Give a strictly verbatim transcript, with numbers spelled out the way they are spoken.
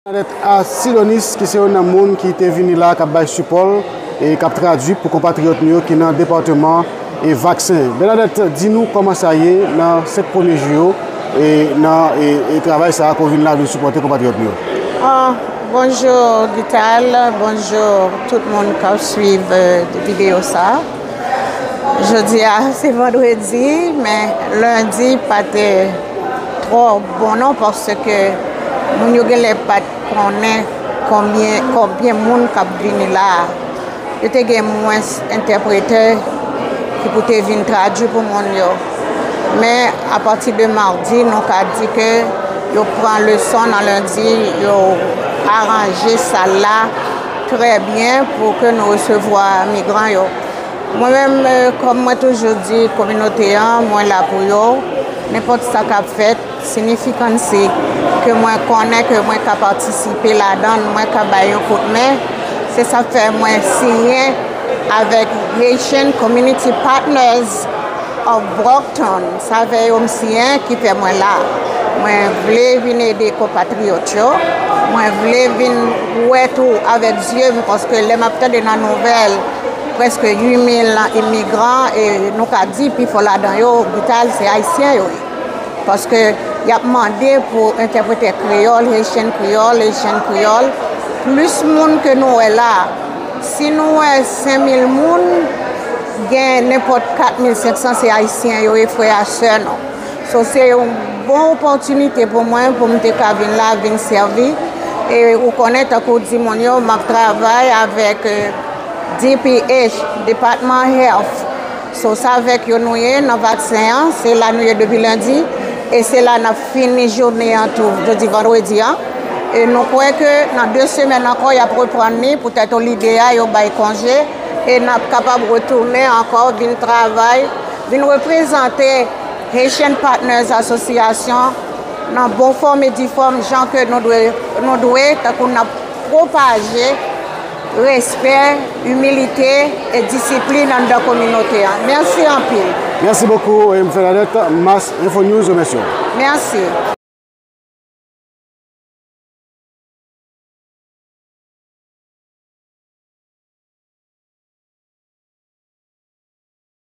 Bernadette Asidonis, ki se youn nan moun ki te vini la, k ap bay sipò l e k ap tradui pou konpatriyòt nou yo ki nan depatman e vaksen. Bernadette, di nou kòman sa ye nan senk premye jou yo e nan e, e travay sa a ke w vin la vin sipòte konpatriyòt nou yo. Ah, bonjou Guital, bonjou tout moun k ap swiv eh, videyo sa. Jodi a se vandredi, men lendi pa te twò bon non, paske moun yo genlè pa t konnen konbyen, konbyen moun k ap vini la a. Yo te gen mwens entèpretè ki pou te vin tradui pou moun yo. Men apati de madi, nou ka di ke yo pran leson nan lendi, yo aranje sal la trè byen pou ke nou resevwa migran yo. Mwen menm, eh, kòm mwen toujou di kominote an, mwen la pou yo. Nenpòt sa k ap fèt, signifikansi ke mwen konnen ke mwen ka patisipe ladan l, mwen ka bay yon kout men. Se sa k fè mwen siyen avèk Haitian Community Partners of Brockton. Sa fè yo m siyen ki fè mwen la. Mwen vle vin ede konpatriyòt yo. Mwen vle vin wè tou avèk zye m, paske lè m ap tande nan nouvèl, prèske uit mil imigran, e nou ka di pifò ladan yo, Guital, se ayisyen yo ye. Paske y ap mande pou entèprete kreyòl, Haitian kreyòl, Haitian kreyòl, plis moun ke nou wè la. Si nou wè senk mil moun, gen nenpòt kat mil senk san se ayisyen yo e frè a sè nou. So, se yon bon opòtinite pou mwen pou m te ka vin la, vin sèvi. E ou konnen, tankou w di moun yo, m ap travay avèk eh, D P H, Depatman Health. So, se avèk yo nou ye nan vaksen an, se la nou ye depi lendi, e se la n ap fini jounen an tou, jodi vandredi an. E nou kwè ke nan de semèn ankò, y ap reprann li, poutèt lidè a, yo bay konje, e n ap kapab retounen ankò, vin travay, vin reprezante Haitian Partners Association nan bon fòm e di fòm, jan ke nou dwe, nou dwe, tankou n ap pwopaje respè, imilite e disiplin anndan kominote an. Mèsi anpil. Merci beaucoup, Bernadette. Mass Info News remèsye w. Mèsi.